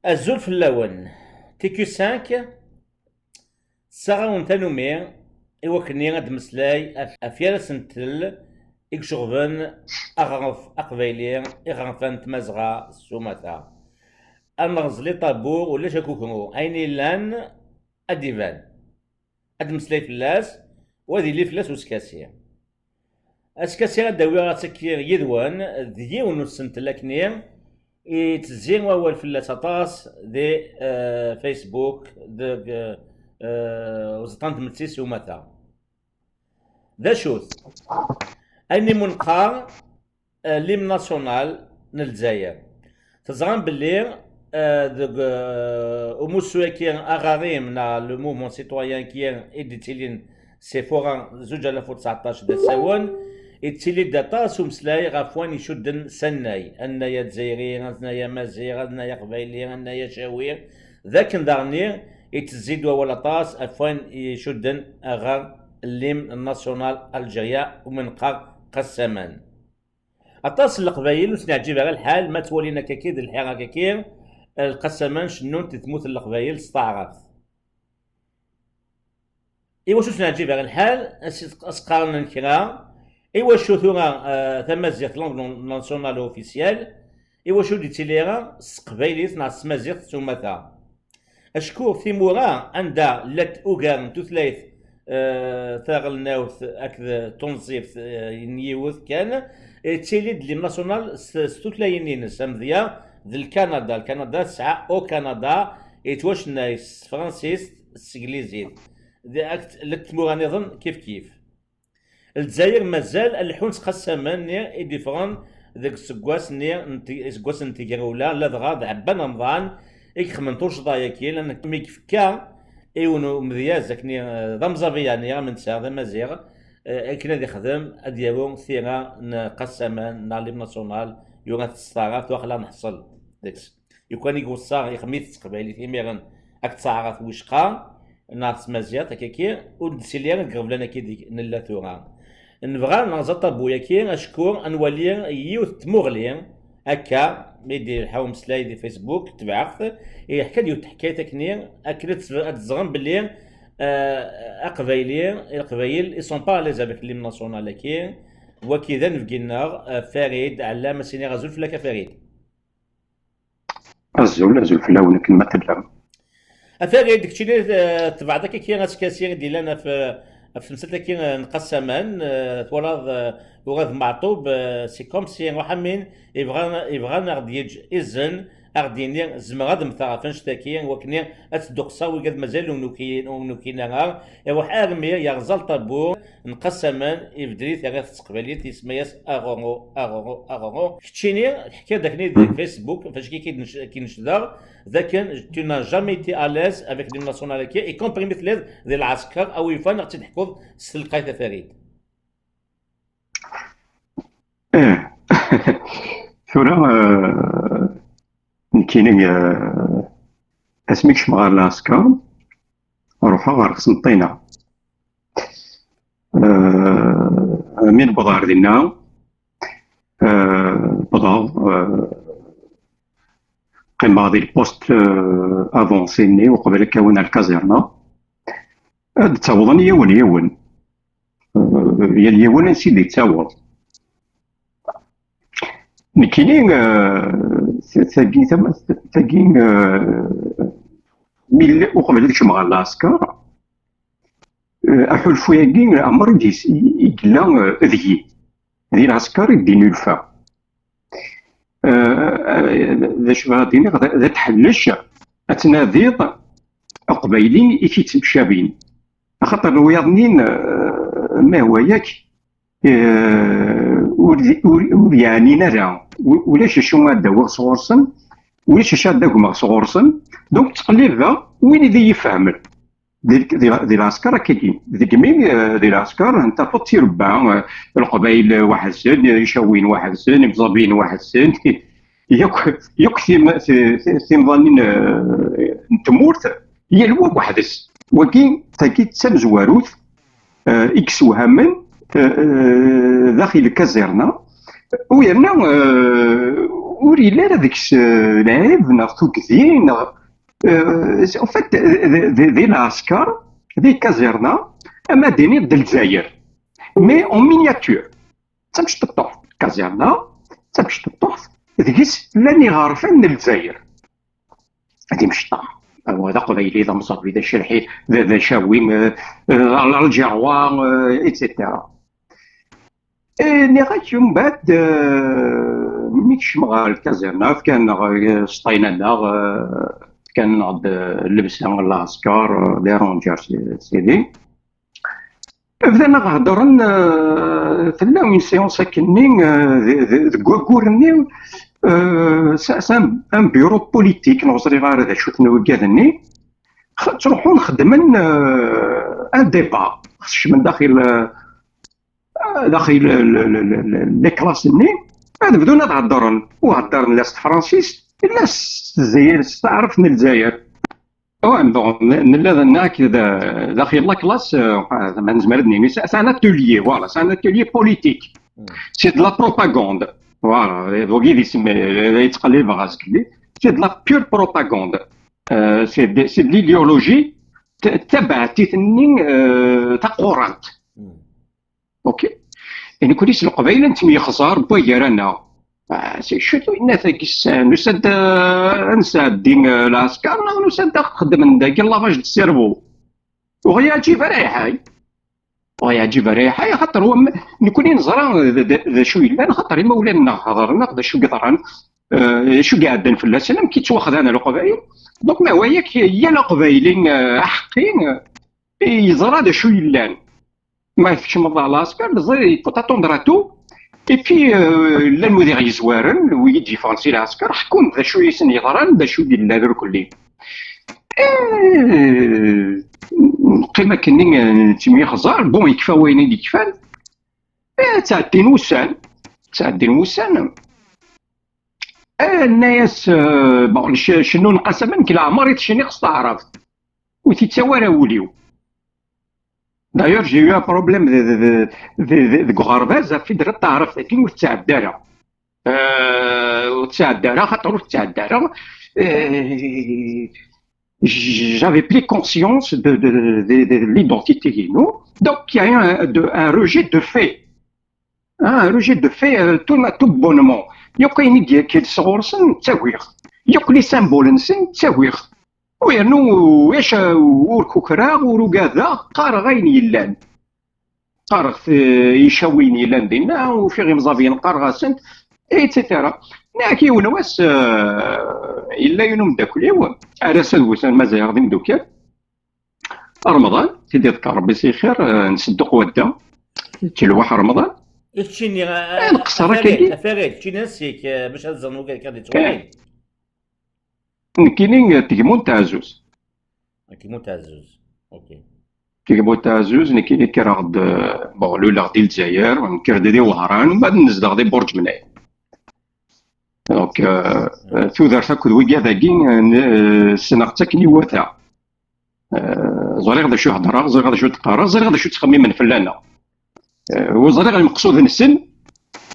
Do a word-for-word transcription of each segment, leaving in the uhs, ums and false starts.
Azul fell-awen. T Q cinq tessaɣ-awen tanumi i wakken ad d-meslay af, af yal asentel i iceɣben aɣref aqbayli, iɣerfan n tmazɣa s umata. Ad nreẓ les tabous, ulac akukru, ayen yellan ad d-iban. Ad d-meslay fell-as, u ad yili fell-as uskasi. Askasi ad d-awiɣ ataki yid-wen d yiwen n usentel akni yettezzi wawal fell-as aṭas di, eh, Facebook, deg, eh, uẓeṭṭa n tmetti s umata. D acu-t? Ayen i mu neqqar, eh, l'hymne national n Lezzayer. Teẓram belli, eh, deg, eh, umussu-agi aɣarim neɣ le mouvement citoyen-agi i d-ittilin si fuṛa zuǧ alaf u tseɛṭac d asawen, ittili-d aṭas umeslay ɣef wayen icudden s annay, annay azzayri, annay amaziɣ, annay aqbayli, annay acawi. D akken daɣen ittezzi-d wawal aṭas ɣef wayen icudden ɣer l'hymne national algérien umi neqqar Qassaman. Aṭas n Leqbayel ur sen-iɛǧib ara lḥal ma ttwalin akkaki d lḥir akkaki, Lqassaman cennun-t di tmurt n Leqbayel s taɛrabt. Iwacu ur sen-iɛǧib ara lḥal, as-, as-qqaren kra, iwacu tura, eh, tamaziɣt langue non-, nationale officielle, iwacu ur d-ittili ara s teqbaylit neɣ s tmaziɣt s umata? Acku timura anda llant ugar n tutlayt, eh, taɣelnawt akked tunẓibt, eh, n yiwet kan, eh, ttili-d l'hymne national s, s tutlayin-ines, amedya d Lkanada. Lkanada tesɛa Au Canada, yettwacennay s tefransist, s teglizit. D, ak-, llant tmura nniḍen kif kif. Lezzayer mazal ad leḥḥun s Qassaman-nni i d-iffɣen deg useggas-nni n t-, iseggasen n tegrawla, ladɣa d Ɛebban Remḍan i ixedmen tuccḍa-yagi, llan mi yefka i yiwen umedyaz akken, eh, d amẓabi, yeɛni am netta d amaziɣ, eh, akken ad ixdem, ad yaru tira n Qassaman neɣ l'hymne national, yura-t s taɛrabt, waqila neḥṣel deg-s. Lukan i iweṣṣa ixdem-it s teqbaylit imiren akked taɛrabt wicqa neɣ s tmaziɣt, akkaki ur d-tili ara deg iɣeblan-agi deg nella tura. Nebɣa ad nerẓ aṭabu-yagi acku ad nwali yiwet n tmuɣli akka mi d-ilḥa umeslay di Facebook, tebɛeɣ-t, yeḥka-d yiwet n teḥkayt akkenni akken ad tz-, ad teẓrem belli, eh, Aqbayli, Leqbayel, ils sont pas à l'aise avec l'hymne national-agi. Wagi d anebgi-nneɣ, eh, Farid, ɛellam, ad s-iniɣ azul fell-ak a Farid. Azul, azul fell-awen akken ma tellam. A Farid, keččini, eh, tebɛeḍ akka kra askasi i d-yellan ɣef, ɣef temsalt-agi, eh, n Qassaman, eh, twalaḍ, eh, ur ad Meɛṭub, eh, c'est comme si Ṛuḥ Amin yebɣa, yebɣa ad aɣ-d-yeǧǧ izen, ad aɣ-d-yini zemreɣ ad mmteɣ ɣef annect-agi, wakken ad tedduqseɣ wigad mazal ur nukin, ur nukin ara, iruḥ armi yerẓa lṭabu n Qassaman, ibeddel-it yerra-t s teqbaylit, yesma-yas Aɣuru, Aɣuru, Aɣuru. Keččini, teḥkiḍ akken di Facebook, fac ki, ki d-nec-, ki necdeɣ, d akken tu n'as jamais été à l'aise avec l'hymne national-agi, y compris mi telliḍ di lɛesker, a wi yufan ad ɣ-tt-id-teḥkuḍ s telqayt a Farid. Eh, tura, eh, nekkini, eh, asmi kecmeɣ ɣer lɛesker, ruḥeɣ ɣer Qsenṭina. Eh, mi newweḍ ɣer dinna, eh, wwḍeɣ, eh, qqimeɣ di lpost, eh, avancé-nni uqbel ad k-awin ar lkazirna. Ad d-ttawḍen yiwen, yiwen. Eh, yal yiwen ansi d-yettaweḍ. Nekkini, eh, tagi, tama-, tagi, eh, mi l-, uqbel ad kecmeɣ ɣer lɛesker, eh, aḥulfu-agi, eh, ɛmer i d-yes-, i, i yella, eh, deg-i. Di lɛesker i d-innulfa. Eh, eh, d acu ara d-iniɣ, d, d atḥellec ad tnadiḍ aqbayli i k-yettemcabin. Axaṭer wiyaḍ-nni, eh, ma hwa yak, eh, ur, ur, ur yeɛnin ara, u-, ulac acu ad d-awiɣ sɣur-sen, ulac acu ad d-agmeɣ sɣur-sen, donc ttqellibeɣ win i d iyi-ifehmen. Di, di, di lɛesker akkagi, deg mi, eh, di lɛesker, tafeḍ tirebba, eh, Leqbayel, eh, weḥd-sen, eh, Icawiyen weḥd-sen, Imẓabiyen weḥd-sen, yakk, yakk tim-, ti-, ti-, timḍanin, eh, n tmurt, yal wa weḥd-s. Wagi, tagi d tamezwarut, eh, i yessewhamen, eh, eh, daxel lkazirna, u yerna, eh, ur yelli ara deg-s eh, lɛib neɣ tugdi neɣ eh, en fait d- d- di lɛesker, di kazirna, ama d-iniḍ d Lezzayer, mais en miniature. D tamecṭeṭṭuḥt kazirna, d tamecṭeṭṭuḥt, deg-s llan iɣerfan n Lezzayer. D imecṭaḥ. Wa d aqbayli, d amẓabi, d acelḥi, d d acawi, eh, eh, d alǧerwa, eh, et cetera. Eh, nniɣ-ak, umbeɛd eh, mi kecmeɣ ɣer lkazirna, fkan-aɣ eh, sṭayna-nneɣ, eh, fkan-aɣ-d eh, llebsa n lɛesker, eh, les rangers, eh, sidi. Bdan-aɣ heddren eh, tella une séance akkenni eh, de- de- deg waggur-nni eh, c'est c'est un, un bureau politique, ur ẓriɣ ara d acu-ten wigad-nni. Ttruḥun xeddmen eh, un débat, kecmen daxil eh, daxil les classes-nni, ad bdun ad heddren, u heddren la s tefransist, la s tezzayir, s taɛrabt n Lezzayer. Nella d nekk daxil la classe, eh, ma nezmer ad nini, c'est un atelier, voilà, c'est un atelier politique. C'est de la propagande. Voilà, donc il dit, mais c'est de la pure propagande. Euh, c'est de, c'est de l'idéologie tabaɛtit-nni taqurant. Ok. Nekkni s Leqbayel nettemyexẓar n wagar-aneɣ. Ah, c'est chouette, yenna-t-agi, nusa-d eh, ad nesɛeddi eh, lɛesker neɣ nusa-d ad xedmen dagi lavage de cerveau. Ur ɣ-yeɛǧib ara iḥay. Ur ɣ-yeɛǧib ara iḥay, axaṭer wam, nekkni neẓra d- d- d acu yellan, axaṭer imawlan-nneɣ hedren-aɣ d acu yeḍran, eh, d acu iɛeddan fell-asen, amek i ttwaxdan Leqbayel. Donc, ma waya, yal Aqbayli eh, aḥeqqi eh, yeẓra d acu yellan. Ma tkecmeḍ ɣer lɛesker, teẓriḍ, il faut attendre à tout. Et puis, euh, llan wid i ɣ-yezwaren, wid i d-yeffɣen si lɛesker, ḥekkun-d d acu i sen-yeḍran, d acu i yellan irkelli. Eh, neqqim akkenni, eh, nettemyexẓar, bon, yekfa wayen i d-yekfan. Eh, ttɛeddin wussan, ttɛeddin wussan. Eh, nna-yas, eh, bon, c- cennun Qasama, nekk leɛmer i tceniɣ s taɛrabt. Ur t-yettawi ara wul-iw. D'ailleurs, j'ai eu un problème de, de, de, de, de, deg uɣerbaz, ɣef i d-rriɣ taɛrabt-agi ur tettɛeddi ara. Euh, ur tettɛeddi ara, xaṭer ur tettɛeddi ara. Euh, j- J'avais pris conscience de, de, de, de l'identité-inu. Donc, il y a eu un, de- un rejet de fait. Hein, un rejet de fait, euh, tout, tout bonnement. Yakk ayen i d-yekkan sɣur-sen, ttawiɣ. Yakk les symboles-nsen, ttawiɣ. U yernu ur kukreɣ, ur ugadeɣ, qqareɣ ayen yellan. Qqareɣ icawiyen yellan dinna, ufiɣ imẓabiyen qqareɣ-asent, et cetera. Nniɣ-ak yiwen wass, eh, yella yiwen umeddakel-iw, ar ass-a d wussan mazal d imeddukkal, Remḍan, t-id-iḍekker Rebbi s lxir, eh, nsedduq wadda, ttelwaḥ Remḍan. I keččini, eh, eh, nqeṣṣer akkagi. Afagay, keččini ass-ik, eh, bac ad ẓren wigad kan di ttwali. Nekkini, eh, tegmunt ɛzuz. Tegmunt ɛzuz. Ok. Tegmunt ɛzuz, nekkini kkreɣ-d, eh, bon, luleɣ di Lezzayer, nekker-d di Wehran, umbeɛd nezdeɣ di Burǧ Mnay. Donc, eh, eh, tudert akked wigad-agi, eh, ssneɣ-tt akken iwata. Eh, ẓriɣ d acu heddreɣ, ẓriɣ d acu d-qqareɣ, ẓriɣ d acu ttxemmimen fell-aneɣ. Eh, ur ẓriɣ lmeqsud-nsen.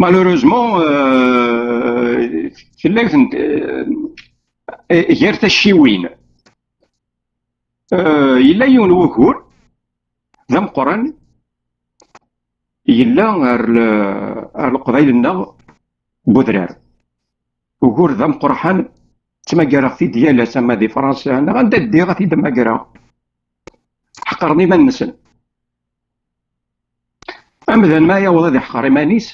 Malheureusement, eh, tella yiwet n, eh, gar tacciwin. Eh, yella yiwen wugur d ameqqran yella ar le-, ar Leqbayel-nneɣ n udrar. Ugur d ameqqran, ttmagareɣ-t-id yal ass, ama di Fransa neɣ anda ddiɣ ad t-id-mmagreɣ. Ḥeqren iman-nsen. Amdan ma yaweḍ ad iḥqer iman-is,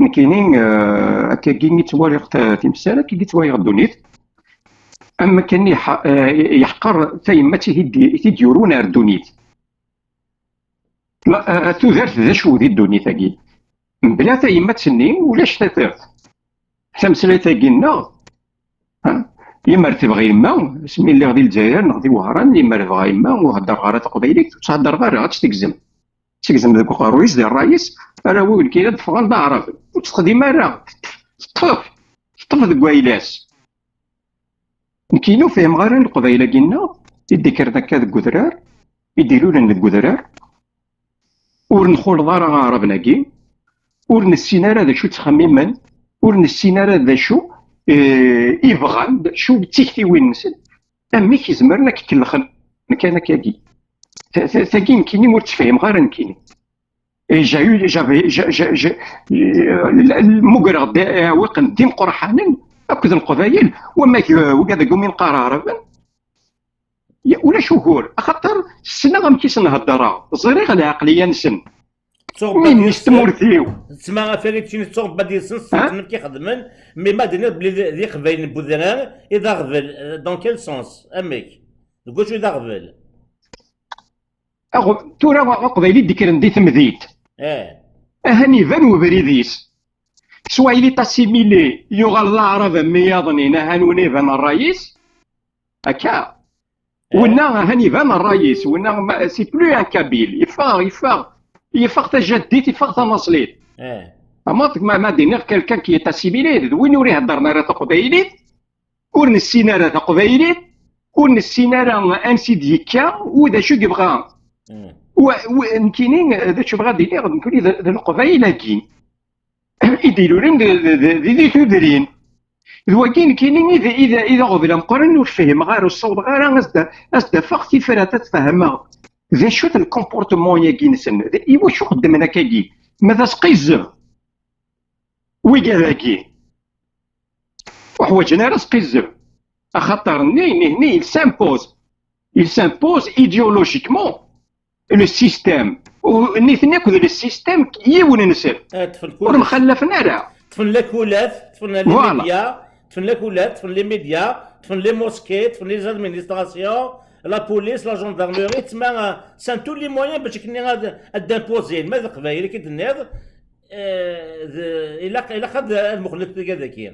nekkini, eh, akkagi i ttwaliɣ ta- timsal, akkagi i ttwaliɣ ddunit. Am wakken i yeḥ- eh, yeḥqer tayemmat i t-id- i t-id-yurun ar ddunit. Ma, eh, tudert d acu di ddunit-agi? Mebla tayemmat-nni, ulac tatert. Tameslayt-agi-nneɣ, ha? Lemmer tebɣa yemma, asmi lliɣ di Lezzayer neɣ di Wehran, lemmer tebɣa yemma, ur heddreɣ ara taqbaylit, ur tt-heddreɣ ara, ad tt-tegzem. Tt-tegzem deg uqerruy-is, di ṛṛay-is, arraw-iw nekkini ad ffɣen d aɛraben. Ur tt-texdim ara, teṭṭef, teṭṭef, teṭṭef deg wayla-s. Nekkini ur fhimeɣ ara Leqbayel-agi-nneɣ, i d-ikkren akka deg udrar, i d-ilulen deg udrar. Ur nxuleḍ ara aɛraben-agi, ur nessin ara d acu ttxemmimen, ur nessin ara d acu, eh, i bɣan, d acu d tiktiwin-nsen, amek i zemren ad k-kellxen kan akkagi. Ta- ta- Tagi nekkini ur tt-fhimeɣ ara nekkini. Eh, j'ai eu- j'avais- j'ai- j'ai- j'ai- eh, l- l- Mmugreɣ-d iɛewwiqen d imeqraḥanen akked Leqbayel, wamek, eh, wigad umi neqqar Aɛraben, ya- ulac ugur, axaṭer ssneɣ amek i sen-heddreɣ, ẓriɣ lɛeqliya-nsen. Ttuɣ mi bad nnis yes-sen, tmurt-iw. Tma afari tini ttuɣ bad yes-sen, ssneɣ amek i xedmen, mi ma d-iniḍ belli d d iqbayliyen n udrar i d aɣbel, euh, dans quel sens? Amek? Deg wacu i d aɣbel? Aɣ- tura aqbayli d-ikkren di temdint, eh, ahan iban ubrid-is. Soit il est assimilé, yuɣal d aɛrab am wiyaḍnin, ahan win iban ṛṛay-is. Akka. Eh. Winna ahan iban ṛṛay-is, winna ma- c'est plus un kabyle. Yeffeɣ, yeffeɣ, yeffeɣ tajaddit, yeffeɣ tanaṣlit. Eh. Ama ma, ma d-iniɣ quelqu'un qui est assimilé, d win ur iheddren ara taqbaylit, ur nessin ara taqbaylit, ur nessin ara ansi d-yekka, u d acu i yebɣa. Hmm. Wa- wa- nekkini, d acu bɣa d-iniɣ, nekkini d d Leqbayel-agi i d-ilulen d- d- d- di di tudrin. D wagi nekkini i d- i d- i d aɣbel ameqqran, ur fhimeɣ ara, ur ssawḍeɣ ara ad s-d- ad s-d-afeɣ tifrat ad fehmeɣ d acu-t lkomportman-agi-nsen, d- i wacu xeddmen akkagi, ma d asqizzeb. Wigad-agi ur ḥwaǧen ara asqizzeb, axaṭer nni, nni, nni, il s'impose. Il s'impose idéologiquement le système. U nitni akked le système yiwen-nsen. Eh, ṭṭfen ur kullec. Mxallafen ara. Ṭṭfen lakulat, ṭṭfen les médias, ṭṭfen lakulat, ṭṭfen les médias, ṭṭfen les mosquées, ṭṭfen les administrations, la police, la gendarmerie, tma, eh, sɛan tous les moyens bac akken ad, ad d-imposer. Ma d Leqbayel i k-id-tenniḍ, eh, d- ilaq, ilaq ad, ad muqlent tigad-agi.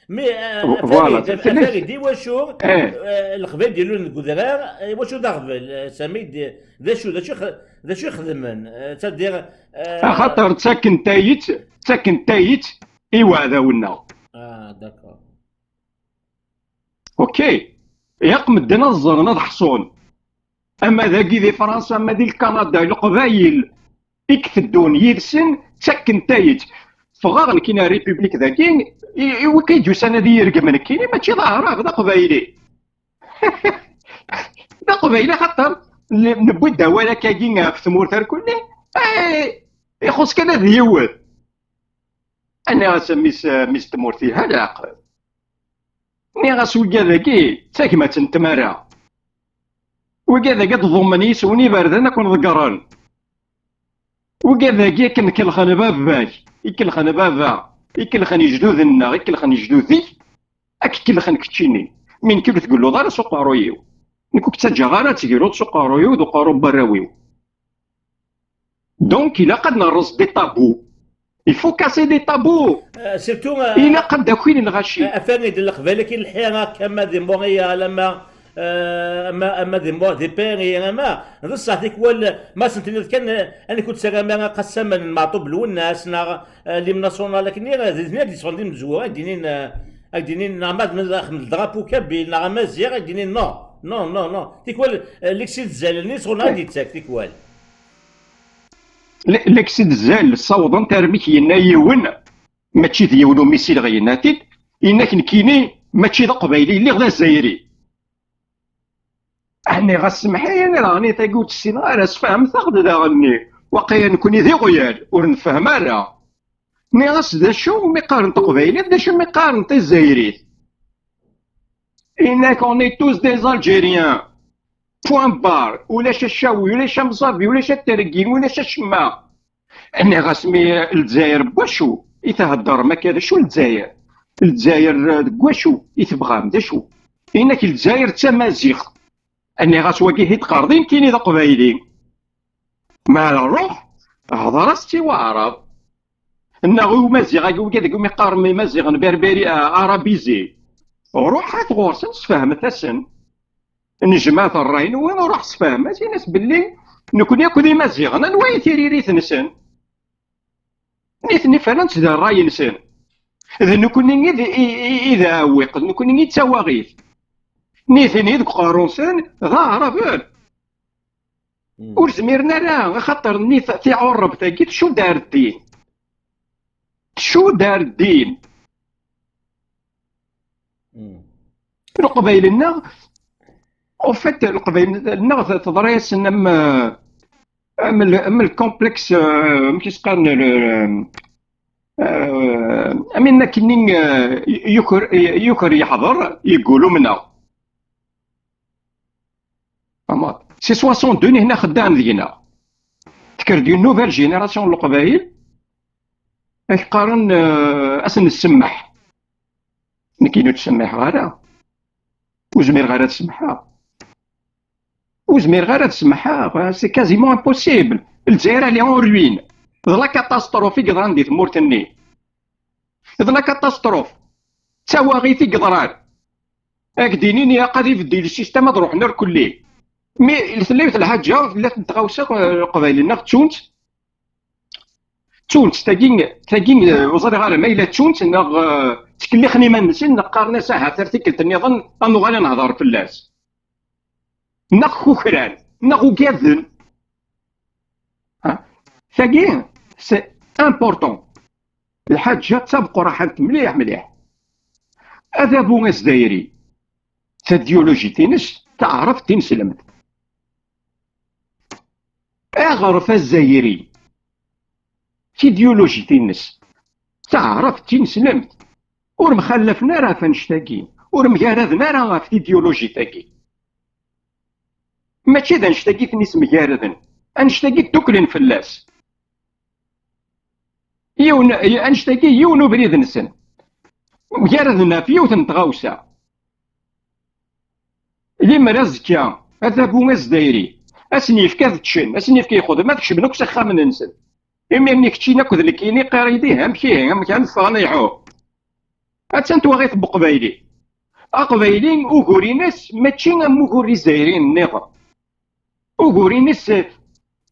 Mais, euh, vo- voilà, Farid, c'est- c'est- Farid, iwacu, eh, euh, Leqbayel d-ilul deg udrar, eh, iwacu d aɣbel, eh, Sami, d d acu, d acu ix- d acu ixedmen, eh, c'est-à-dire, eh, axaṭer ttaken tayet, ttaken tayet i weɛdawen-nneɣ. Ah, d'accord. Ok. Ilaq medden ad ẓren, ad ḥṣun. Ama dagi di Fransa, ama di Lkanada, Leqbayel i iteddun yid-sen, ttaken tayet. Ffɣeɣ nekkini ar République dagi, i, i wiki d-yusan ad iyi-regmen nekkini, mačči d Aɛrab, d Aqbayli. D Aqbayli, axaṭer n- newwi-d awal akkagi ɣef tmurt ar kulli, eh, ixuṣ kan ad yiwet. Nniɣ-as a mmi-s, a mmi-s n tmurt, yelha leɛqel. Nniɣ-as wigad-agi d tagmat n tmara. Wigad-agi ad ḍummen yis-wen iberdan ad ken-ḍeggren. Wigad-agi akken kellxen baba-k, i kellxen baba, i kellxen ijduden-nneɣ, i kellxen ijdud-ik, ad k-kellxen keččini. Mi nekk ur tgelluḍ ara s uqerruy-iw. Nekk ur k-ttaǧǧaɣ ara ad tegluḍ s uqerruy-iw d uqerru n warraw-iw. Donc, ilaq ad nerreẓ des tabous. Il faut casser des tabous. Euh, surtout, euh, ilaq ad d-akin lɣaci. Euh, affaire de Leqbayel, akin lḥira, kama di Montréal, ama, euh, ama, ama di Mo-, di Paris, ama, d ṣṣeḥ tikwal, ma sen-tiniḍ kan, euh, anek ur d-terram ara qassamen n Meɛṭub Lwennas, neɣ, euh, l'hymne national, akken, euh, d nitni ad d-yesɣen d imezwura, ad d-inin, euh, ad d-inin, neɣ ma d, neɣ d drapeau kabyle, neɣ amaziɣ, ad d-inin, non, non, non, non. Tikwal, euh, Lexi Tzal-nni, sɣur-neɣ ad d-yettak, tikwal. Le- Lexi Tzal ssawḍent armi k-yenna yiwen, mačči d yiwen umisil ɣ-yenna-t-id, yenna-k nekkini mačči d aqbayli, lliɣ d azzayri. Ɛni ɣas semmeḥ-iyi, daɣen tagi ur tt-ssineɣ ara, sfehmet-aɣ-d daɣen-nni. Waqila nekkni d iɣyal, ur nefhem ara. Nniɣ-as d acu mi qqaren taqbaylit, d acu mi qqaren tazzayrit. Yenna-k on est tous des Algériens. Point barre. Ulac acawi, ulac amẓabi, ulac atergi, ulac acemma. Nniɣ-as mi Lezzayer n wacu i theddrem akka, d acu Lezzayer? Lezzayer, eh, deg wacu i tebɣam, d acu? Yenna-k Lezzayer d tamaziɣt. Nniɣ-as wagi i d-qqar d nekkini d aqbayli. Ma ruḥ, hḍer-as-tt i waɛrab. Neɣ i umaziɣ-agi, wigi deg umi qqaren imaziɣen berberi, ah, arabizi. Ruḥet ɣur-sen, sfehmet-asen. Nejmeɛ-t ṛṛay-nwen, ruḥ sfehmet-as, in-as belli nekni akk d imaziɣen, anwa i tiririt-nsen? Nitni fernen-tt d ṛṛay-nsen. D nekni i d, i, i, i d aɛewwiq, d nekni i d tawaɣit. Nitni deg uqerru-nsen d aɛraben. Hmm. Ur zmiren ara, axaṭer nit-, tiɛurrebt-agi tcudd ar ddin. Tcudd ar ddin. Leqbayel-nneɣ, en fait, Leqbayel-nneɣ teḍra-yasen am, am, am le complexe, euh, amek i s-qqaren, le, euh, am akken, euh, yuker, yuker yeḥḍer, yeggul umneɣ. C'est soixante-deux nihna xeddaɛen deg-neɣ. Tekker-d une nouvelle génération n Leqbayel, ak qqaren, euh, ad sen-nsemmeḥ. Nekki ur ttsemmiḥeɣ ara. Ur zmireɣ ara ad semmḥeɣ. Ur zmireɣ ara ad semmḥeɣ. C'est quasiment impossible. Lezzayer, elle est en ruine. D la catastrophe i yeḍran di tmurt-nni. D la catastrophe. D tawaɣit i yeḍran. Ad k-d-inin ilaq ad ibeddel le système, ad ruḥen irkelli. Mi tella yiwet lḥaǧa, tella tɣawsa, eh, Leqbayel-nneɣ ttun-tt. Ttun-tt, tagi, tagi, eh, ur ẓriɣ ara ma yella ttun-tt neɣ, eh, ttkellixen iman-nsen neɣ qqaren-as ahat ar tikkelt nniḍen ad nuɣal ad nehder fell-as. Neɣ kukran, neɣ ugaden. Ha? Tagi, c'est important. Lḥaǧa d tabeqraḥant mliḥ, mliḥ. Adabu azdayri, tadyulujit-ines d taɛrabt tineslemt. Aɣref azzayri, tidyulujit-ines d taɛrabt tineslemt. Ur mxallafen ara ɣef annect-agi, ur mgaraden ara ɣef tidyulujit-agi. Mačči d annect-agi i ten-ismegaraden, annect-agi dduklen fell-as. Yiwen, annect-agi yiwen ubrid-nsen. Mgaraden ɣef yiwet n tɣawsa. Limer azekka, adabu azdayri, ad sen-yefk ad ččen, ad sen-yefk yexdem, ad kecmen akk s axxamen-nsen. Imir-nni keččini akked nekkini, qqar-iyi-d, ih, amek ihi, amek ara ffɣen iḥu? Attan twaɣit n Uqbayli. Aqbayli, ugur-ines mačči am ugur izzayriyen nniḍen. Ugur-ines, eh,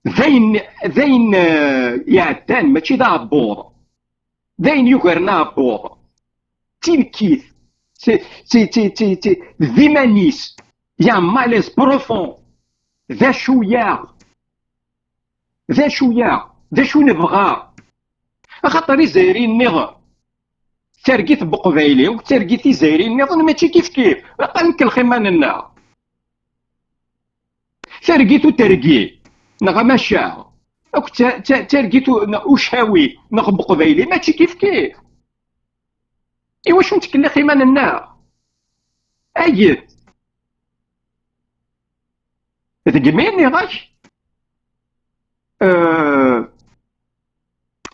d ayen, d ayen, eh, iɛeddan, mačči d aɛebbuḍ. D ayen yugaren aɛebbuḍ. D tinekkit. C'est, c'est, c'est, c'est, c'est, d iman-is. Il y a un malaise profond. D acu-yaɣ? D acu-yaɣ? D acu nebɣa? Axaṭer izzayriyen nniḍen, targit n Uqbayli d targit izzayriyen nniḍen mačči kif kif. Ilaq ad nkellex iman-nneɣ. Targit utergi, neɣ amacaɣ, akked ta-, ta-, targit u-, n-, ucawi, neɣ n Uqbayli, mačči kif kif. Iwacu nettkellix iman-nneɣ? Ayet. Deg mi nniɣ-ak, euh,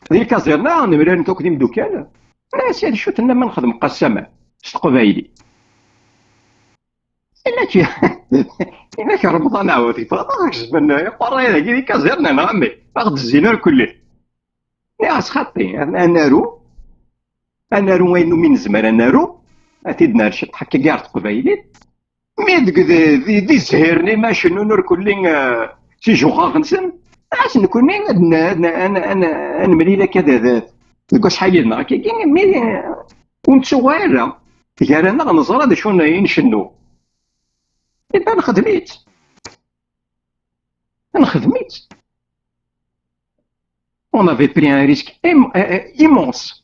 di lkazirna, nemlal nekk akked imeddukal, nnan-as, "Acu tenna ma nexdem qassama s teqbaylit?" Inak, inak Remḍan Ɛawad, yeffeɣ-aɣ ɣer zzman iqerray dagi di kazirna, neɣ amek? Aɣ-d-zzin irkelli. Nniɣ-as, "Xaṭi, ad, ad naru, ad naru ayen umi nezmer ad naru, ad t-id-nerr ciṭṭaḥ akka gar teqbaylit." Mi deg d, d, d izhiren i ma cennun irkelli, eh, s ijuɣaɣ-nsen, as nekni ad n-, ad n-, ad n-, ad n-, ad nemlil akka d, d, deg wacḥal yid-neɣ akkagi, mi, eh, ur nettuɣal ara. Gar-aneɣ neẓra d acu n-, i ncennu. Iban nexdem-itt. Nexdem-itt. On avait pris un risque im-, euh, euh, immense.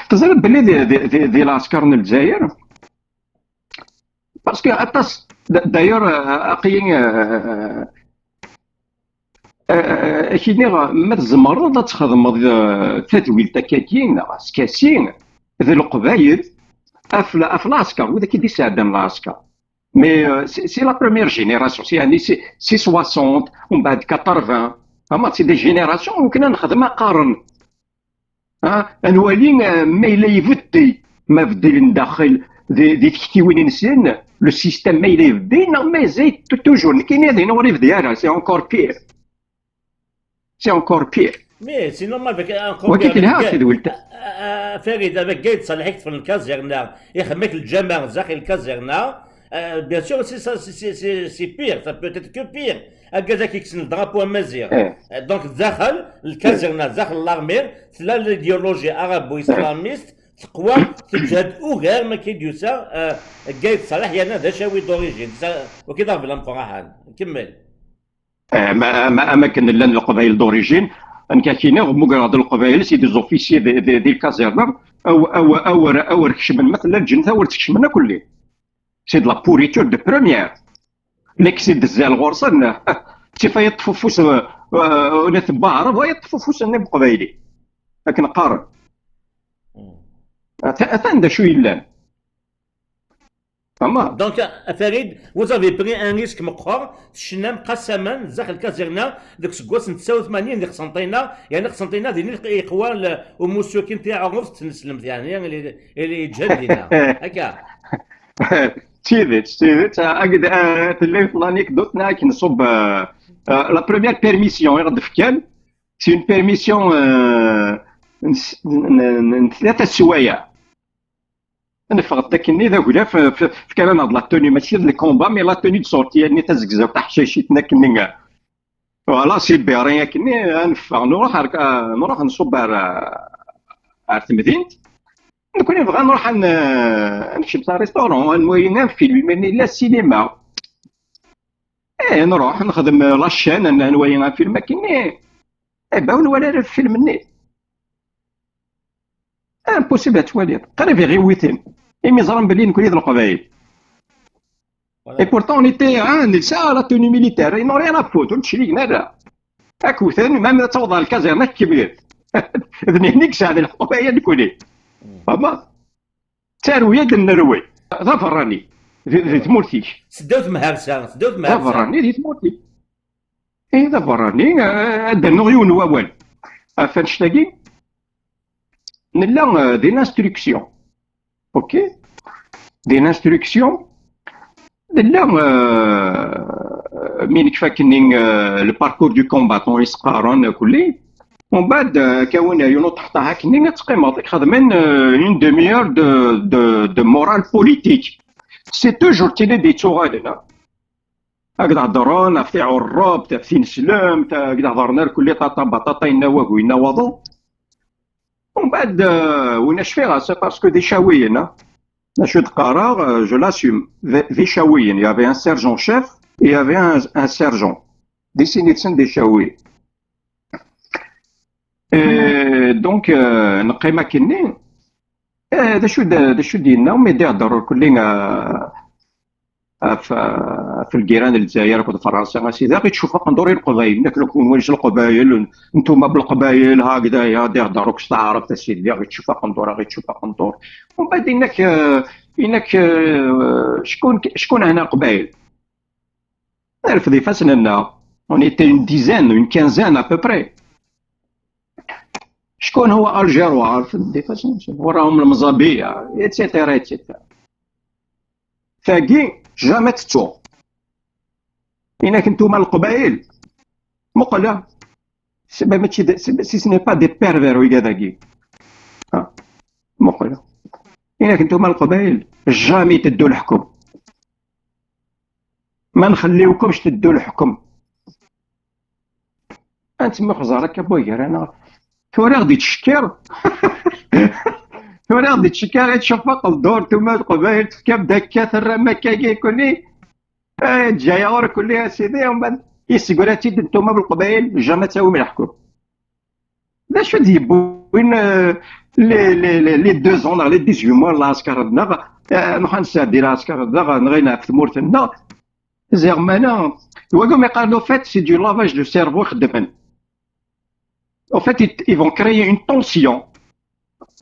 Teẓriḍ belli di, di, di, di lɛesker n Lezzayer, parce que aṭas, d-, d'ailleurs, euh, aql-i, euh, euh, euh, ak-iniɣ, ma tzemreḍ ad txedmeḍ, euh, tadwilt akkagi, neɣ askasi, d Leqbayel, af la-, af lɛesker, wid akka i d-isɛeddan lɛesker. Mais, euh, c'est, c'est la première génération, c'est, يعني, c'est, c'est soixante, ومن بعد quatre-vingts. Ama, c'est des générations, وكنا نخدم قرن. ها، نولي، آه، ما إلا يبدي، ما بدل ندخل دي، دي تكتيوين نسين، le système ما إلا يبدي، نعم، ما يزيد toujours، كاين هذه نوري في ديالها، c'est encore pire. C'est encore pire. Mais c'est normal, avec un وكي compère تلها avec سيد ولد. آه، آه، فريد، avec Gaël Saleh, يطفل الكازيرنا، يخمك الجامع زاخي الكازيرنا. Euh, bien sûr, c'est ça, c'est, c'est, c'est, c'est pire, ça peut être que pire. Agazak يكسن الدرابو امازيغ. إيه. Donc داخل الكازيرنا، داخل l'armée، تلا l'idéologie arabo-islamiste تقوى، تجهد اوغير ما كيديوسا، آه، Gaël Saleh، يعني هذا شاوي d'origine. وكذا في الامفراحان. نكمل. آه، ما، ما، أما كان لان القبائل d'origine، أن كاكينا مقرد القبائل، c'est des officiers de, de, de الكازيرنا، aw, aw, awer, awer kecmen, ma tella lǧennet awer tt-kecmen akk lli. C'est de la pourriture de première. Nekk si d-zzal ɣur-sen, ttif ay yeṭṭef ufus, euh, euh, ula tebbaɛreḍ, ay yeṭṭef ufus-nni n Uqbayli. Akken qqaren. Ata-, atan d acu yellan. Fama. Donc, a Farid, vous avez pris un risque meqqer, tecnam qasaman, zdaxel kazirna, deg useggas n tesɛa u tmanyin di Qsenṭina, yani Qsenṭina din i yeqwa umusukin tiɛuruft n tneslemt, yani, ili yeǧǧan dinna. Akka. D tidet, d tidet. Agd, euh, tella l'anecdote-nni akken ṣub, euh, euh, la première permission i ɣ-d-fkan, c'est une permission, euh, n s-, n, n, n tlata sswayeɛ. Neffeɣ-d akkenni d agla, f-, f-, fkan-aneɣ-d la tenue, mačči d le combat, mais la tenue de sortie, yani tazegzawt taḥcacit n akkenni. Voilà, c'est le béret akkenni, ad neffeɣ, nruḥ ar, nruḥ nṣubb ar, ar temdint. Nekkni nebɣa nruḥ ad n-, ad nekcem s restaurant, ad nwali un film, imir-nni yella cinéma. Eh, nruḥ, nexdem la chaîne, ad nwali un film akkenni. Eh ben, ur nwala ara lfilm-nni. Impossible ad twaliḍ. Qrib iɣiwiten. Imi ẓran belli nekkni d Leqbayel. Et pourtant, on était, hein, nelsa la tenue militaire. Ils n'ont rien à foutre, ur d-cligen ara. Akk wten, même ad taweḍ ɣer lkazirna, ad k-kemmlen. D nitni i yesɛan lḥeqq, aya nekkni. Fama? Ttaru-ya d nnerwi. D aberrani. Di, di tmurt-ik. Seddaw temharsa, seddaw temharsa. D aberrani di tmurt-ik. Ih, d aberrani, eh, ad d-rnuɣ yiwen n wawal. Ɣef annect-agi, nella, eh, di l'instruction. Ok? Di l'instruction, nella, eh, mi nekfa akkenni, eh, le parcours du combattant i s-qqaren, eh, kulli. Umbeɛd, eh, kawen yiwen uṭeḥṭaḥ akkenni, ad teqqimeḍ, ad k-xedmen, eh, une demi-heure de, de, de morale politique. C'est toujours tili d-yettuɣalen, ah. Ad k-d-heddren ɣef tiɛurrebt, ɣef tineslemt, ad k-d-heddren ar kulli ṭaṭa baṭaṭa, yenna wagu, yenna waḍu. Umbeɛd, euh, win acfiɣ, c'est parce que d icawiyen, ah. D acu d-qqareɣ, euh, je l'assume. D, d icawiyen. Il y avait un sergent chef et il y avait un, un sergent. D sin yid-sen d icawiyen. Euh, donc, euh, neqqim akkenni. Eh, d acu d, d acu d-yenna, mi d-ihedder ur kulli, ah, ɣef, ɣef lgiran n Lezzayer akked Fransa, a sidi, ad ɣ-ittcuf aqendur i Leqbayel, nekk nekkni nwali s Leqbayel, n-, ntumma b Leqbayel, hakda, ya, ad d-ihedder akk s taɛrabt, a sidi, ad ɣ-ittcuf aqendur, ad ɣ-ittcuf aqendur. Umbeɛd yenna-k, eh, yenna-k, eh, ckun, ckun hna Leqbayel? Nerfed ifassen-nneɣ. On était une dizaine, une quinzaine à peu près. Ckun huwa Algérois, nerfed ifassen-nsen. Wrahum lemẓabiya, et cetera, et cetera. Tagi, jamais tettuɣ. Inak ntumma Leqbayel. Muqel, ah. C'est pas, mačči d, c'est, si ce n'est pas des pervers, wigad-agi. Ah. Muqel. Inak ntumma Leqbayel, jamais teddu leḥkem. Ma nxelliwkem teddu leḥkem. Ad ntemmuxẓer akka n wagar-aneɣ. Tura ɣ-d-ittcekkir. Tura ɣ-d-ittcekkir, ittcufaq ldur, tumma Leqbayel, tefkam-d akka, terram akka, kikuni. Eh, Lezzayer ur kulli, a sidi, umbeɛd yessegra-tt-id ntumma b Leqbayel, jamais ad tawim leḥkem. D acu d-yewwin, euh, les, les, les, les deux ans, neɣ les dix-huit mois n lɛesker-nneɣ, euh, nruḥ ad nesɛeddi lɛesker-nneɣ, nɣin ɣef tmurt-nneɣ, ziɣ mana, wagi umi qqaren, au fait, c'est du lavage de cerveau i xeddmen. Au fait, ils, ils vont créer une tension,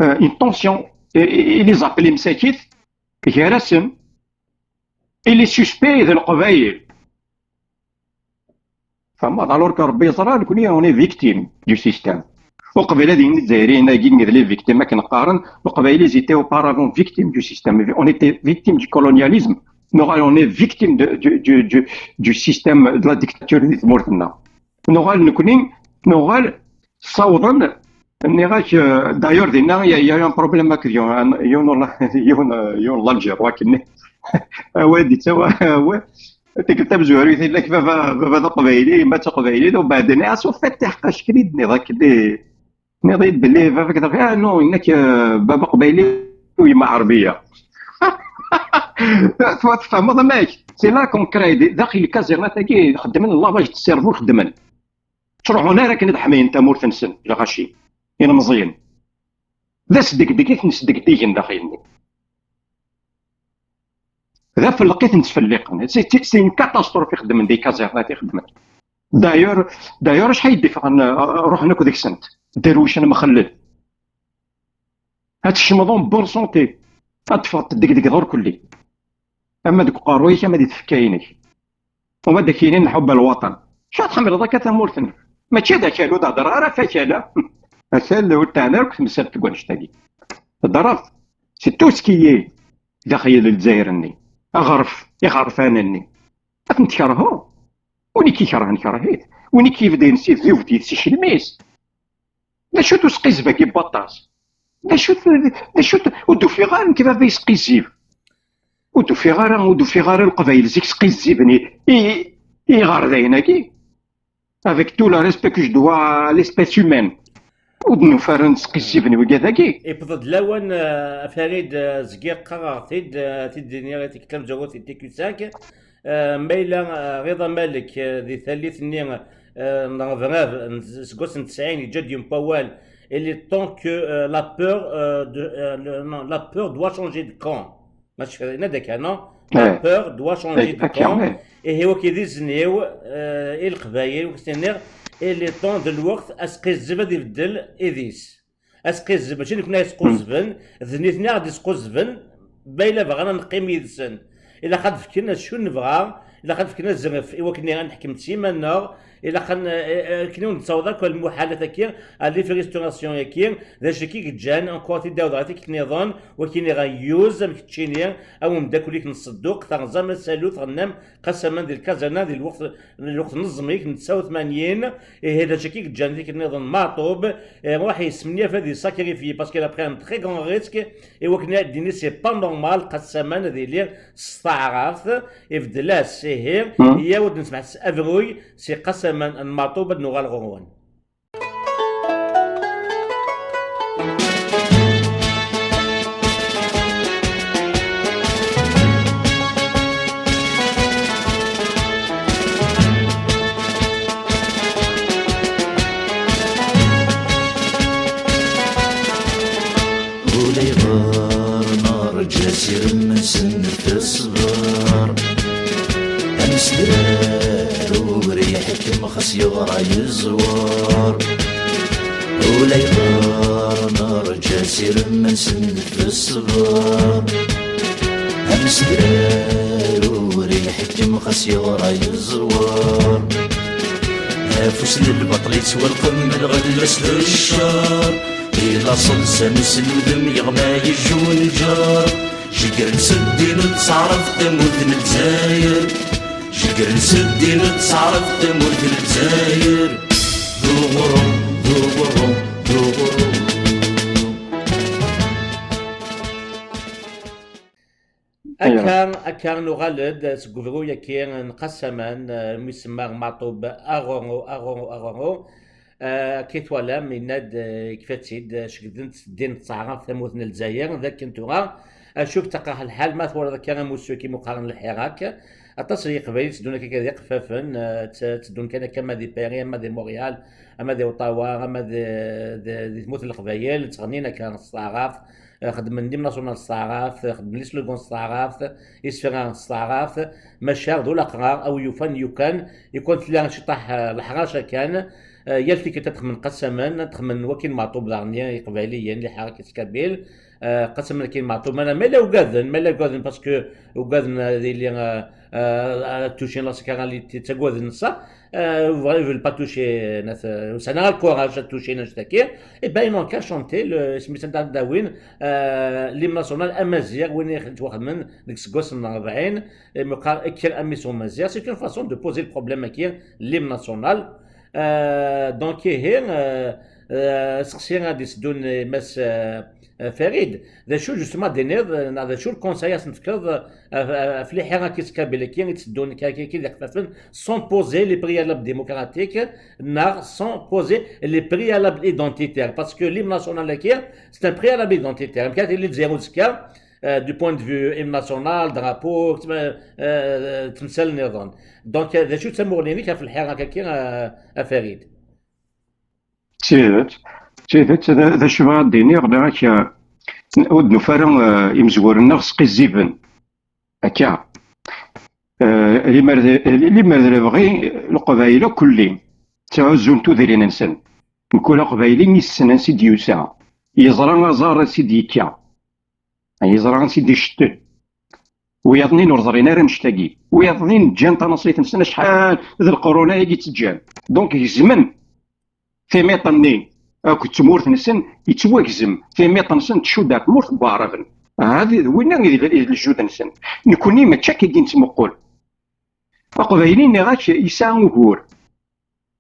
euh, une tension, et, et, et les appeler msakit, gar-asen, et les suspects d Leqbayel. Fehmeḍ? Alors que Rebbi yeẓra, nekkni, on est victime du système. Uqbel ad yini Izzayriyen-agi d les victimes akken qqaren, Leqbayel, ils étaient auparavant victimes du système. On était victime du colonialisme. Nuɣal, on est victime de, du, du, du, du système de la dictature di tmurt-nneɣ. Nuɣal nekkni, nuɣal ssawḍen, nniɣ-ak, euh, d'ailleurs, dinna, il y a, il y a eu un problème akked yiwen, yiwen, yiwen, yiwen n l'Algérois akkenni. Awa, d-yettawa, awa. Tikkelt tamezwarut, yella-k baba, baba d aqbayli, yemma d taqbaylit, umbeɛd nniɣ-as, au fait, iḥeqqa, acu i d-tenniḍ akkenni? Tenniḍ-iyi-d belli baba-k d aqbayli, ah non, yenna-k, euh, baba aqbayli u yemma ɛerbiya. Twa-, tfehmeḍ amek? C'est là qu'on crée, d-, daxel lkazirnat-agi, xeddmen lavage de cerveau, xeddmen. Ttruḥun ara akken ad ḥmayen tamurt-nsen, lɣaci, ilemẓiyen. D asdegdeg i ten-sdegdigen daxel-nni. D afelleq i ten-ttfelliqen. C'est, c'est une catastrophe i xeddmen di kazirnat i xeddmen. D'ailleurs, d'ailleurs, acḥal i d-iffɣen, uh, ruḥen akk deg-sent. Derwicen mxellel. Ad tecmeḍ en bonne santé. Ad teffɣeḍ degdeg ɣur kulli. Ama deg uqerruy-ik, ama di tfekka-inek. U ad ak-yinin lḥubb ar lwaṭan. Acu tḥemmleḍ akka tamurt-nni? Mačči d akal, ur d-hedreɣ ara ɣef akal-a. Akal ur teɛni akk temsalt deg wannect-agi. Hedreɣ-d si tout ce qui est daxel Lezzayer-nni. Aɣref, iɣerfan-nni. Ad ten-tkerheḍ. Win i k-ikerhen kerh-it. Win i k-yebdin si d yubdi s icelmi-s. D acu-t usqizzeb-agi n waṭas? D acu-t, d acu-t, ur d-ufiɣ ara nekk baba yesqizzib. Ur d-ufiɣ ara, ur d-ufiɣ ara Leqbayel zik sqizziben i, i, i iɣerdayen-agi. Avec tout le respect que je dois à l'espèce humaine. Ur d-nufi ara sqizziben wigad-agi. Iwweḍ-d lawan, eh, a Farid, eh, zgiɣ qqareɣ-t-id, eh, tid-nni i tikkelt tamezwarut di T Q cinq. Eh, ma yella, eh, Rida Malek, eh, di tallit-nni, eh, n Rebrab, n, seg wass n tesɛin, yeǧǧa-d yempa awal. Il est temps que, eh, la peur, eh, de, eh, le, non, la peur doit changer de camp. Mačči yenna-d akka, non? La peur doit changer de camp. Ihi, wagi d izen-iw, eh, i Leqbayel, wagi s-nniɣ, il est temps, d lweqt, asqizzeb ad ibeddel idis. Asqizzeb, mačči nekni ay squzzben, d nitni ad d-isquzzben, ma yella bɣan ad neqqim yid-sen. Ilaq ad fken acu nebɣa, ilaq ad fken azref i wakken ad neḥkem s iman-nneɣ, ilaq ad n-, eh, eh, akken ur nettaweḍ akk ar lmuḥalat-agi, ar les frustrations-agi, d acu i yeǧǧan, encore ad t-id-awḍeɣ i tikkelt nniḍen, wakken iɣ-, yuz, am keččini, am umeddakel-ik n Ṣedduq, terẓam asalu, tɣennam, Qassaman di lkazana, di lweqt, di lweqt n ẓẓmik, netta u tmanyin, ihi d acu akka i yeǧǧan tikkelt nniḍen Maɛṭub, iruḥ yesmenyaf ad yessakrifyi, parce qu'il a pris un très grand risque, i wakken ad d-yini c'est pas normal, Qassaman ad yili s taɛrabt, ibeddel-as, ihi, yyaw ad d-nesmeḥ s abruy, si Qassaman n Maɛṭub ad nuɣal ɣur-wen. Ulayɣer nerǧa s irem-nsen teṣber. Ameslay ur iḥekkem xas yeɣra yeẓwer. Ulayɣer nerǧa s irem-nsen teṣber. Ameslay ur iḥekkem xas yeɣra yeẓwer. Afus n lbaṭel yettwalqem, lɣella-s d ccer. Di laṣel s amus n udem yeɣma yejunǧer. Jegren s ddin n taɛrabt tamurt n Lezzayer. Jegren s ddin n taɛrabt tamurt n Lezzayer. D uɣrum, d uɣrum, d uɣrum. Akka, akka nuɣal-d seg ubruy-agi n Qassaman, eh, mi semma Maɛṭub aɣurru, aɣurru, aɣurru. Eh, akka i twalam, yenna-d, eh, yekfa-tt-id, eh, cegdent ddin n taɛrabt tamurt n Lezzayer, d akken tura, acu yettaqraḥ lḥal, ma twalaḍ akka amussu-agi i qqaren lḥirak, aṭas n Yeqbayel tteddun akka d iqeffafen, eh, tt-, tteddun kan akka ama di Paris, ama di Montréal, ama di Ottawa, ama di, di, di tmurt n Leqbayel, ttɣennin akka s taɛrabt, eh, xeddmen l'hymne national s taɛrabt, xeddmen les slogans s taɛrabt, isefra s taɛrabt, maca d ulaqrar, a wi yufan yukan, yukan tella ciṭaḥ, eh, leḥraca kan, eh, yal tikkelt ad texmen Qassaman, ad texmen wakin Meɛṭub daɣen, Iqbayliyen, les Harakat Kabyles, eh, Qassaman akin Meɛṭub, ma, ma yella ugaden, ma yella ugaden, parce que ugaden, eh, ad yili, eh, eh, ad tucin la sakara li ttagaden sa, euh, ils veulent pas toucher, euh, notre, euh, ça n'a le courage de toucher notre taquet. Et ben, ils n'ont qu'à chanter le, isem-is ad d-awin, euh, l'hymne national amaziɣ, win i yettwaxedmen deg iseggasen n rebɛin, i meqqar kker a mmi s umaziɣ. C'est une façon de poser le problème-agi, l'hymne national. Euh, donc, ihi, euh, euh, seqsi ad d-isdun, euh, Mass, euh, euh, Farid, d acu justement d-tiniḍ, euh, neɣ d acu le conseil ad s-tefkeḍ, euh, euh, ɣef lḥirak-is kabila-ki i tteddun, ki, ki, ki d iqeffafen, sans poser les préalables démocratiques, neɣ sans poser les préalables identitaires, parce que l'hymne national-agi, c'est un préalable identitaire. Amek ara tili Lezzayer uzekka, euh, du point de vue hymne national, drapeau, euh, euh, temsal nniḍen. Donc, euh, d acu d tamuɣli-inek ɣef lḥirak-agi, euh, a Farid? D tidet, d Tidet, d d acu bɣiɣ ad d-iniɣ, nniɣ-ak, eh, ur d-nufi ara, eh, imezwura-nneɣ sqizziben. Akka. Eh, limer d, limer d lebɣi, Leqbayel akk-lli ttɛuzzun tudrin-nsen. Mkul Aqbayli yessen ansi d-yusa, yeẓra aẓar ansi d-yekka, yeẓra ansi d-icettel. Wiyaḍ-nni ur ẓrin ara annect-agi. Wiyaḍ-nni ǧǧan tanaṣlit-nsen acḥal d lqerrun-agi tt-ǧǧan. Donc gezmen timiṭ-nni akked tmurt-nsen, yettwagzem timiṭ-nsen tcudd ar tmurt n Waɛraben. Ha d winna i d, i d lǧud-nsen. Nekni mačči akkagi nettmuqul. Aqbayli, nniɣ-ak, yesɛa ugur.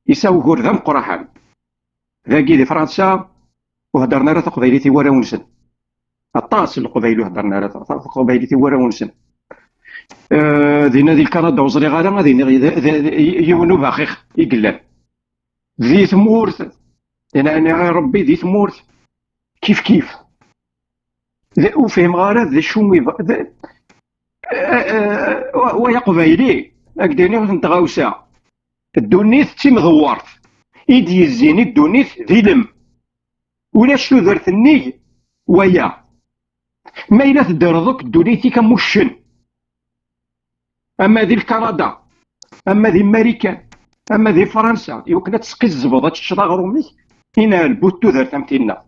Yesɛa ugur d ameqqraḥan. Dagi di Fransa, ur heddren ara taqbaylit i warraw-nsen. Aṭas n Leqbayel ur heddren ara ta-, taqbaylit i warraw-nsen. Eh, dinna di Lkanada ur ẓriɣ ara ad iniɣ d, d, d, yiwen ubaxix i yellan. Di tmurt, dinna, i Rebbi, di tmurt, kif kif. D, ur fhimeɣ ara d acu i yebɣa. D, eh, eh, wa, wa Aqbayli, ad k-d-iniɣ yiwet n tɣawsa. Ddunit d timdewwert, i d-yezzin i ddunit d ilem. Ulac tudert nnig waya. Ma yella tedreḍ akk ddunit-ik am uccen, ama di Lkanada, ama di Marikan, ama di Fransa, iwakken ad tesqizzbeḍ, ad teččeḍ aɣrum-ik, inerbu tudert am tinna.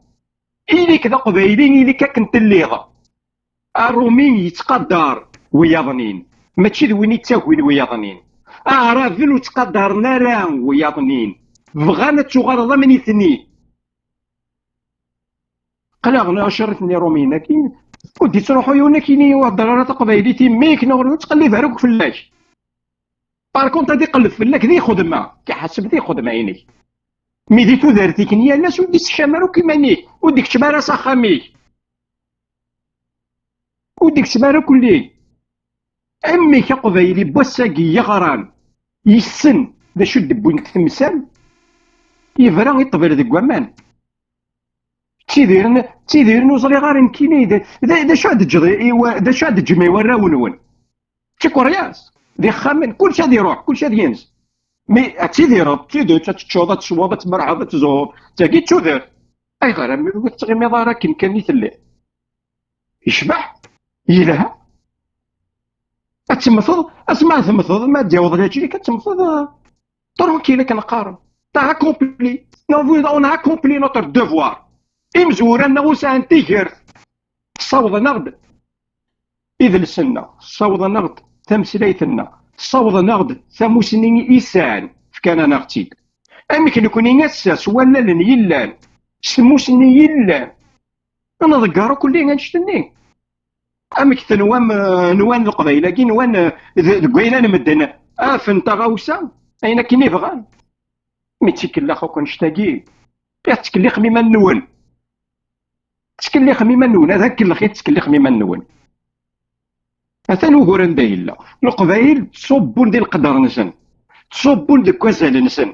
Ili-k d aqbayli, ili-k akken telliḍ. Aṛumi yettqadar wiyaḍnin, mačči d win yettagin wiyaḍnin. Aɛraben ur ttqadaren ara wiyaḍnin. Bɣan ad tuɣaleḍ am nitni. Aql-aɣ neɛcer-iten Iṛumiyen-agi, ur d-ittruḥu yiwen ad k-yini ur hedder ara taqbaylit i mmi-k, neɣ ur yettqellib ara akk fell-ak. Par contre, ad iqelleb fell-ak di xedma, k-iḥaseb di xedma-inek. Mi di tudert-ik n yal ass ur d-issekcam ara akk iman-ik, ur d-ikeččem ara s axxam-ik. Ur d-ikeččem ara kulli. Amek aqbayli n wass-agi yeɣran, yessen d acu d-wwint temsal, yebra i ṭṭbel deg waman. Ttidiren, ttidiren ur ẓriɣ ara nekkini d, d, d acu ad d-ǧǧeḍ i, i wa-, d acu ad d-ǧǧem i warraw-nwen? D tikeryas, d ixxamen, kullec ad iruḥ, kullec ad yens. Mi ad tidireḍ, d tidet, ad teččeḍ, ad tesweḍ, ad tmerḥeḍ, ad tzureḍ, d tagi d tudert. Ayɣer a mmi ur tettɣimiḍ ara akken kan i telliḍ? Yecbeḥ, yelha. Ad temmteḍ, asma ad temmteḍ, ma ad d-yaweḍ lajlik, ad temmteḍ, ah, tranquille, akken qqaren. T'as accompli. Non, vous, on a accompli notre devoir. Imezwura-nneɣ ur sɛan tigert. Ssawḍen-aɣ-d idles-nneɣ, ssawḍen-aɣ-d tameslayt-nneɣ, ssawḍen-aɣ-d tamusni i sɛan, fkan-aneɣ-tt-id. Amek nekni ass-a, s wallalen yellan, s tmusni yellan, nḍegger akk-lli annect-nni? Amek tenwam, eh, nwan Leqbayel-agi, nwan, eh, d-, deg wayen n medden, afen taɣawsa, ayen akken i bɣan? Mi ttkellix akk annect-agi, i tettkellixem iman-nwen. Tettkellixem iman-nwen, ad akellex i tettkellixem iman-nwen. Atan ugur anda yella. Leqbayel ttṣubbun di leqder-nsen, ttṣubbun deg wazal-nsen,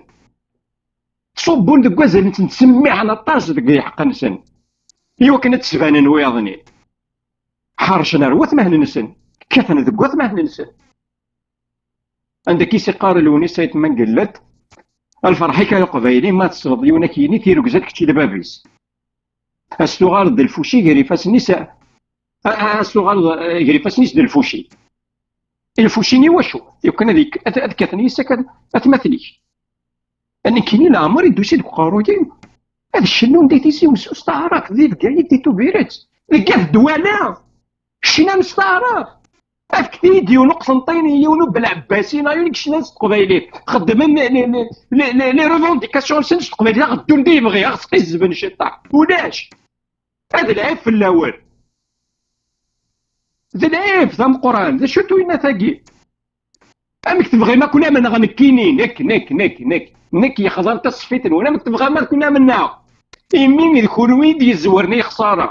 ttṣubbun deg wazal-nsen, ttsemmiḥen aṭas deg iḥeqq-nsen, iwakken ad d-sbanen wiyaḍ-nni. Ḥercen ar watmaten-nsen, kkaten deg watmaten-nsen. Anda k-is-iqqar Lewnis Ayt Mengellat, a lferḥ-ik a Leqbayli, ma tesleḍ yiwen ad k-yini tiregza d kečč i d bab-is. As tuɣaleḍ d lfuci gar ifassen-is, a, a, as tuɣaleḍ, eh, gar ifassen-is d lfuci. Lfuci-nni wacu? Yukan ad ik-, ad, ad kkaten yis-k at-, atmaten-ik. Nekkini leɛmer i d-tusi deg uqerruy-iw ad cennun di Tizi Wezzu s taɛrabt, di Bgayet, di Tubiret, deg At Dwala, ccnan s taɛrabt. Efket-iyi-d yiwen uqsenṭin, yiwen ubelɛebbasi, neɣ yiwen i yecnan s teqbaylit. Xeddmen les, les, les, les, les revendications-nsen s teqbaylit, ad ɣeddun di yebɣi, ad ɣ-sqizzben ciṭṭaḥ. Ulac. Ad lɛib fell-awen. D lɛib d ameqqran. D acu-t winna-tagi? Amek tebɣim ad ken-amneɣ nekkini? Nekk, nekk, nekk, nekk. Nekk yexḍan tasfit-nwen. Amek tebɣam ad ken-amneɣ? Imi d kunwi i d-yezwren i lexsara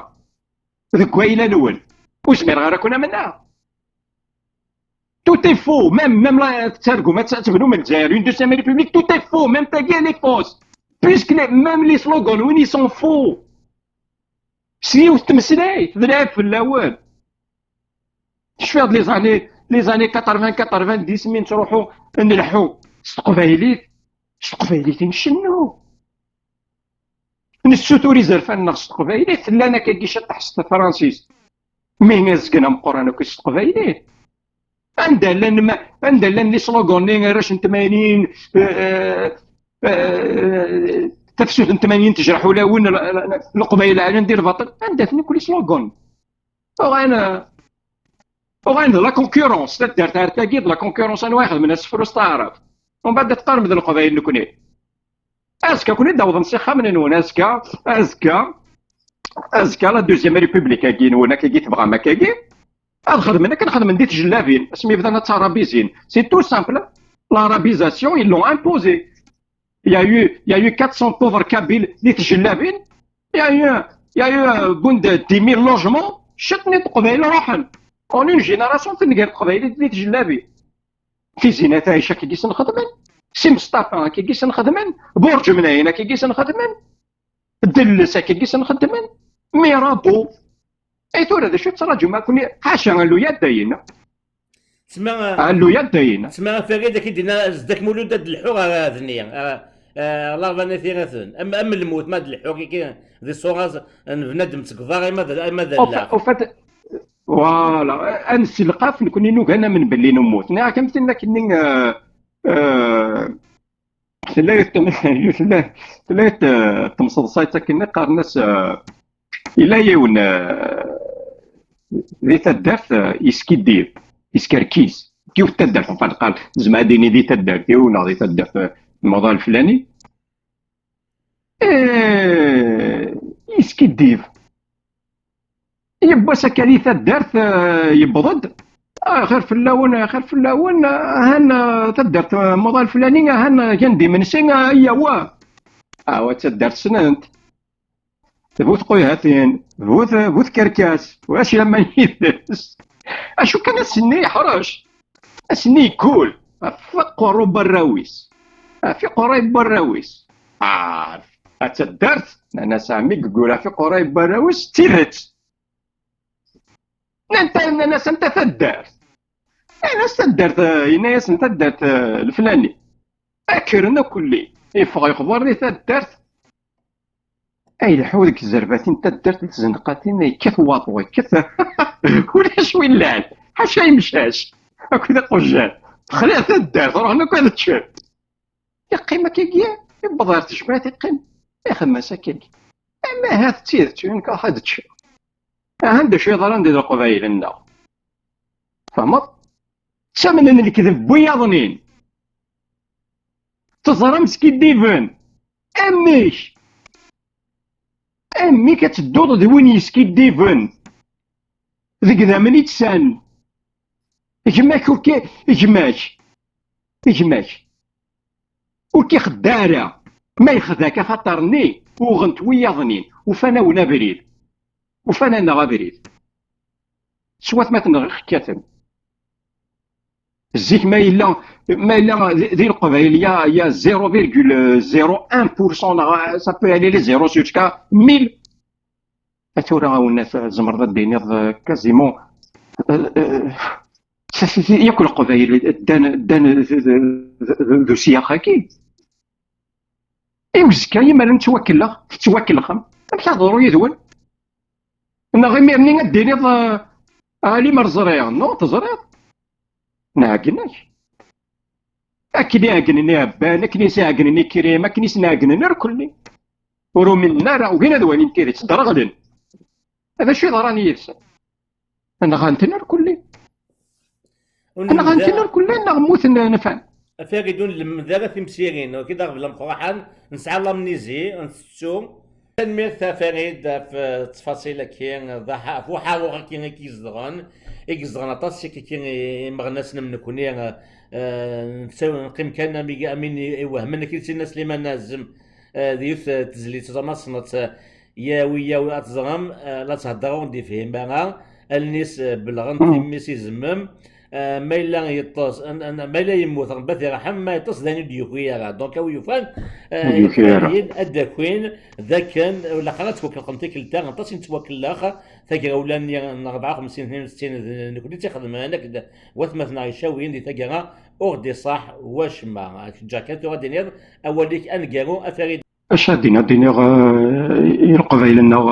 deg wayla-nwen. Ur zmireɣ ara ad ken-amneɣ. Tout est faux. Même, même la, tettargum ad, ad tebnum Lezzayer, une deuxième république, tout est faux. Même tagi, elle est fausse. Puisque les, même les slogans, oui, ils sont faux. S yiwet tmeslayt, d lɛib fell-awen. Cfiɣ-d les années, les années quatre-vingts, quatre-vingt-dix, mi nettruḥu nleḥḥu s teqbaylit, s teqbaylit i ncennu. Nessutur izerfan-nneɣ s teqbaylit, llan akkagi ciṭṭaḥ s tefransist. Mi azgen ameqqran akk s teqbaylit. Anda llan ma, anda llan les slogans-nni, arrac n tmanyin, eh, eh, eh, tafsut n tmanyin tejreḥ ulawen, l-, l-, l-, Leqbayel ɛyan di lbaṭel? Anda-ten akk les slogans? Uɣalen, uɣalen d la concurrence, taddart ar tagi d la concurrence, anwa ixedmen asefru s taɛrabt? Umbeɛd ad teqqarem d Leqbayel nekni. Azekka, ken-id-awḍen s ixxamen-nwen. Azekka, azekka, azekka, la deuxième république-agi-nwen, akkagi tebɣam, akkagi, ad xedmen akken xedmen di tjellabin, asmi bdan ad ttarabizin. C'est tout simple. L'arabisation, ils l'ont imposé. Il y a eu, il y a eu quatre cents pauvres kabyles di tjellabin. Il y a eu, il y a eu, euh, bund dix mille logements. Ciṭ n Leqbayel ruḥen. En une génération, tenger Leqbayel di tjellabin. Tizi n At Ɛica akkagi sen-xedmen, Si Mesṭafa akkagi sen-xedmen, Burǧ Mnayen akkagi sen-xedmen, Delles akkagi sen-xedmen, Mirabeau. Ay tura d acu tettraǧum akk-nni? Ḥaca, alluy ad dayen. Tma, alluy ad dayen. Tma a Farid, ak-id-yenna Zeddak Mulud ad d-lḥuɣ ar, ar dni, ar, ar Larbanati aten. Am, am lmut ma ad d-lḥuɣ kiki di ṣṣura n bnadem seg uḍar, ama d, ama d allaɣ. Ufat, voilà, ad nesselqaf, nekni nugi ad namen belli nemmut. Nniɣ-ak am tin akkenni, euh, euh, tella yiwet tem-, tella, tella yiwet, euh, temseḍsayt akkenni qqaren-as, euh, yella yiwen, euh, di taddart, euh, yeskiddib, yeskerkis. Yiwet taddart, enfin, qqar, nezmer ad d-nini di taddart-iw neɣ di taddart, euh, n umaḍal fulani. Eh, yeskiddib. Yiwwas akka di taddart, eh, yewweḍ-d. Ah, xir fell-awen, xir fell-awen, ahan, eh, taddart, eh, muḍal fulani, ahan, eh, gan-d imensi, ah, ayya wa. Ah, wa d taddart ssnen-t. Bu tquyhatin, bu t-, bu tkerkas, ulac laman yid-s. Acu kan ass-nni yeḥrec, ass-nni yeggul, ɣef iqerru n warraw-is, ɣef iqerray n warraw-is. Ah, a taddart, nnan-as ɛemmi yeggul ɣef iqerray n warraw-is, d tidet. Nnan-, nnan-as anta taddart? Nnan-as taddart, eh, yenna-yasen taddart, eh, leflani. Kkren akk-nni, yeffeɣ yexbar di taddart. Ay leḥḥu deg tzerbatin n taddart, di tzenqatin, yekkat waḍu, yekkat. Ulac win llan, ḥaca imcac akked iqjan. Texla taddart, ruḥen akk ad ččen. Yeqqim akkagi, yewweḍ ɣer tejmaɛt, yeqqim, ixemmem-as akkagi. Ama ahat d tidet, nekk ruḥ ad ččeɣ. Ahan d acu yeḍran di Leqbayel-nneɣ. Tfehmeḍ? Ttamnen lekdeb n wiyaḍnin. Teẓram skiddiben. Amek? Amek ad tedduḍ d win yeskiddiben? Deg idammen i tt-ssan. Gma-k ur k-, gma-k, gma-k ur k-ixedda ara. Ma yexda-k axaṭer-nni, uɣen-t wiyaḍ-nni, ufan-awen abrid. Ufan-aneɣ abrid. S watmaten-nneɣ i ɣ-kkaten. Zik ma yella, ma yella di, di Leqbayel, il y a, il y a zéro virgule zéro un pour cent, neɣ ça peut aller les zéro jusqu'à mille. A tura, a winnat, tzemreḍ ad d-tiniḍ, euh, quasiment, euh, euh, s-, s-, s-, yakk Leqbayel ddan, ddan d, d, d, d, d usyax-agi. I uzekka, imi ara nettwakellex, tettwakellxem, amek ad teḍru yid-wen? Neɣ imir-nni ad d-tiniḍ, euh, a limer ẓriɣ, non, teẓriḍ? Nɛeggen-ak. Akken i ɛeggnen i Ɛebban, akken i s-ɛeggnen i Krim, akken i sen-ɛeggnen irkelli. Ur uminen ara, ugin ad walin tidet, ddreɣlen. D acu yeḍran yid-sen? Nɣan-ten irkelli. Nɣan-ten irkelli neɣ mmuten, nfan. A Farid, ur nlemmed ara timsirin, ur k-id-aɣ bla meqraḥan, nesɛa l'amnésie, ntettu. Tanemmirt a Farid ɣef, eh, ttfaṣil-agi, d aḥ-, ɣef uḥaruɣ-agi i k-izedɣen, i izedɣen aṭas seg-agi imeɣnasen am nekni, eh, eh, nettaw-, neqqim kan am i-, am win i-, iwehmen, akken i s-yenna Sliman Azem, eh, di yiwet, eh, tezlit tamaṣnat, eh, yawi, yawi, ad teẓrem, eh, la theddreɣ ur d-ifhim ara, allen-is, eh, belɣent, mm, imi-s izemmem, eh, ma yella yeṭṭes, an-, an-, ma yella yemmut, Rebbi ad t-yerḥem, ma yeṭṭes, d ayen ur d-yuki ara. Donc, a wi yufan, eh, ur d-yuki ara. Ad d-akin, d akken, ur ilaq ara ad ttwakelxen tikkelt-a, aṭas i nettwakellex, tagrawla-nni n rebɛa u xemsin, tnin u settin, d nekni i tt-ixedmen, akked watmaten-nneɣ icawiyen di taggara, ur ɣ-d-iṣaḥ wacemma. Ǧǧiɣ kan tura ad d-tiniḍ awal-ik aneggaru, a Farid. Acu ad d-iniɣ, ad d-iniɣ eh, i Leqbayel-nneɣ,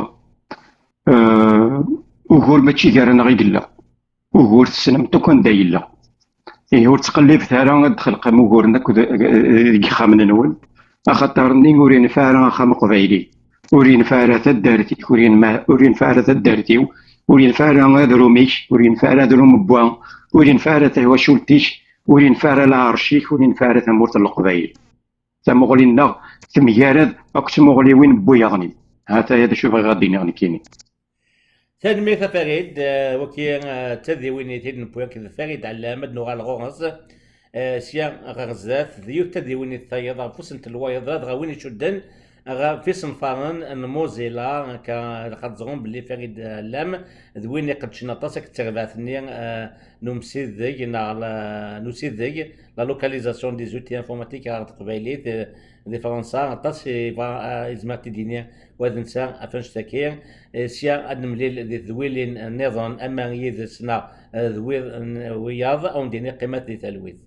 eh, ugur mačči gar-aneɣ i yella. Ugur tessnem-t akk anda yella. Ihi ur ttqellibet ara ad d-txelqem uguren akk d- deg yixxamen-nwen, axaṭer-nni ur yenfiɛ ara axxam aqbayli, ur yenfiɛ ara taddart-ik, ur yenma- ur yenfiɛ ara taddart-iw, ur yenfiɛ ara adrum-ik, ur yenfiɛ ara adrum n wa, ur yenfiɛ ara tawacult-ik, ur yenfiɛ ara lɛerc-ik, ur yenfiɛ ara tamurt n Leqbayel. Tamuɣli-nneɣ temgarad akk tmuɣliwin n wiyaḍ-nni. Ha-t-aya d acu bɣiɣ ad d-iniɣ nekkini. Tanemmirt a Farid, eh, waki eh, d tadiwin i tid newwi akked Farid Ɛellam, ad nuɣal ɣur-s. Eh, sya ɣer zdat, d yiwet tadiwin i tayeḍ ɣef usentel wayeḍ, ladɣa win icudden ɣef isenfaren n Mozilla, akka ilaq ad ẓrun belli Farid Ɛellam d win iqeddcen aṭas akked terbaɛt-nni eh, n umsideg neɣ la- n usideg, la localisation des outils informatiques ɣer teqbaylit eh, di Fransa, aṭas i yebɣa eh, yezmer ad t-id-yini wa d netta ɣef annect-agi. Eh, sya ad nemlil di tedwilin nniḍen ama yid-s neɣ eh, d wid n- wiyaḍ, ad wen-d-iniɣ qqimet di talwit.